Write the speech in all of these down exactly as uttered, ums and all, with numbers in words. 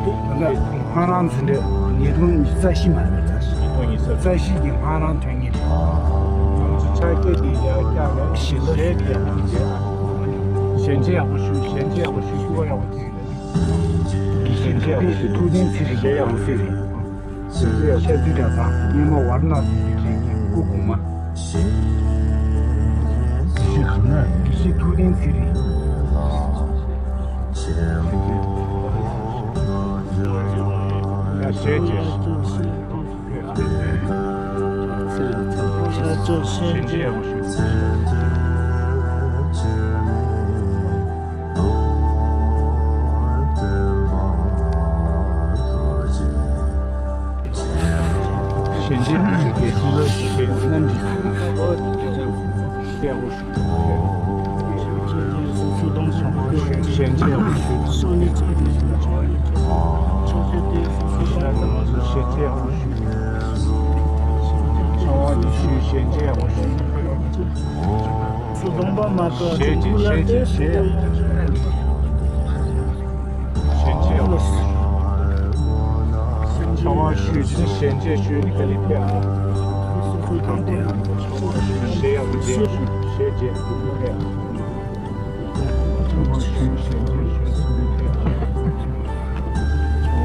ད་ལྟ་ལྷ་རམས་ཟིན་འདྲ་ཉིས་སྟོང་ཉི་ཤུ་རྩ་བཞི་མ་རེད། རྩ་བཞི། ཉིས་སྟོང་ཉི་ཤུ་རྩ་བཞི་གི་ལྷ་རམས་ཐོན་ངེས་རེད། ང་ཚོ་ཕྱག་རྒྱ་དེ་ཡར་བཀྱག་ནས་ཞལ་ལག་ཞལ་དེ་ཡག་པོ་བྱེད། ཞལ་མཇལ་ཡག་པོ་ཞུ། ཞལ་མཇལ་ཡག་པོ་ཞུ། ཞུ་བ་ཡག་པོ་བྱེད། དགེ་བཤེས་ཐུབ་བསྟན་ཚེ་རིང་། ཞལ་ཡག་པོ་ཞུ། ཤ་ཚུལ་གྲྭ་ཚང་སྙེ་མོ་ཝར་ནག་ཚུལ་གྱི་དྲན་ཉེ་སྐུ་གོང་མ། དགེ་བཤེས་གང་ན། དགེ་བཤེས་ཐུབ་བསྟན་ཚེ་རིང་། ཡ་ཞལ་མཇལ། ཞལ་མཇལ་ཡག་པོ་ཞུ། ཞལ་མཇལ་ཞུ། དགེ་བཤེས་ལགས་ཞུ། ཞལ་མཇལ་ཡག་པོ་ཞུ། ཞལ་མཇལ་ཡག་པོ་ཞུ། ཞལ་མཇལ་ཡག་པོ་ཞུ། ཞལ་མཇལ་ཡག་པོ་ཞུ། ཚོགས་པ་དེ་ཞུ། ཞལ་མཇལ་ཡག་པོ་ཞུ། སྡོམ་པ་མ་བཀག་ཞལ་མཇལ་ཞལ་མཇལ་ཞལ་མཇལ་ཡག་པོ་ཞུ། ཞལ་མཇལ་ཡག་པོ་ཞུ། ཚོགས་པ་ཞུས་ནས་ཞལ་མཇལ་ཞུས་ནས་ག་ལེ་ཕེབས་ཨ། ཞལ་ཡག་པོ་མཇལ་ཞུ། ཞལ་མཇལ་ཕེབས་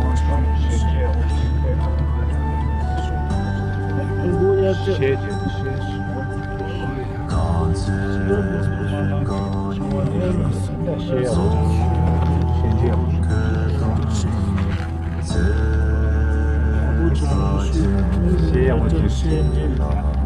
ཨ།